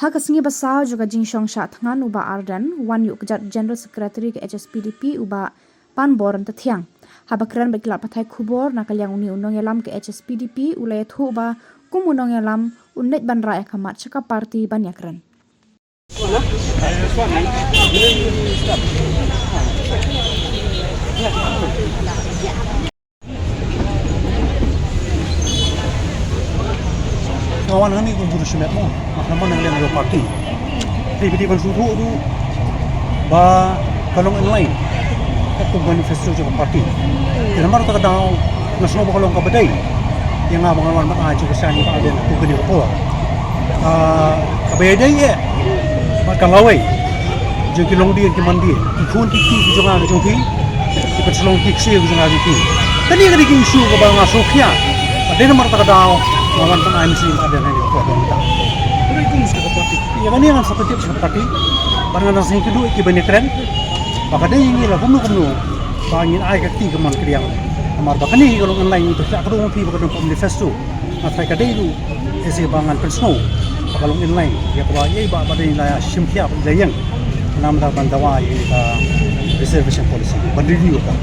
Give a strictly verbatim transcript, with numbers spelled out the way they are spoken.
Ka sngi ba saw jong ka jingshong shah thngan u Bah Ardent, wan ïuh kjat General Secretary ka H S P D P u Bah Panbor Ryntathiang. Haba kren bad ki lad pathai khubor na ka liang une u nongïalam ka H S P D P, u la ïathuh ba kum u nongïalam un leit ban rah ïa ka mat sha ka party ban ïakren. Nga wan hangne kum u briew shimet mo, namar nang leng ïa ka party. Te phi dei ban sngewthuh ruh ba ka long in line katkum ka manifesto jong ka party. Te namar kata ka daw nga sngew ba ka long kaba dei ïa nga ba ngan wan ban ai jingkyrshan ïa Bah Ardent ha kane ka por. Ah, kaba ïadei eh bad ka lawei jong ki longdien ki mandien, ki khun ki kti ki jong nga ki jong phi, ki pynslong ki ksiew ki jong nga ki jong phi. Kane ka dei ka issue kaba nga sngewkhia. Bad dei namar kata ka daw nga wan ban ai mynsiem Bah Ardent ha kane ka por ba mynta. Ïa kane ngan sa pyntip sha ka party bad ngan sa ïakynduh ïa ki ban ïakren ba ka dei ïa ngi la kumno kumno ba ngin ai ka kti kamon kadiang. Namar ba kane ka long in line, ngi pyrshah kyrduh ma phi ba ka don ka manifesto. Nga tharai ka dei ruh, eh, shisha ba ngan pynsngew ba ka long in line ïa kaba ïa ba, ba dei la shim khia ba la ïeng namar ban dawa ïa ka reservation policy ban review ka.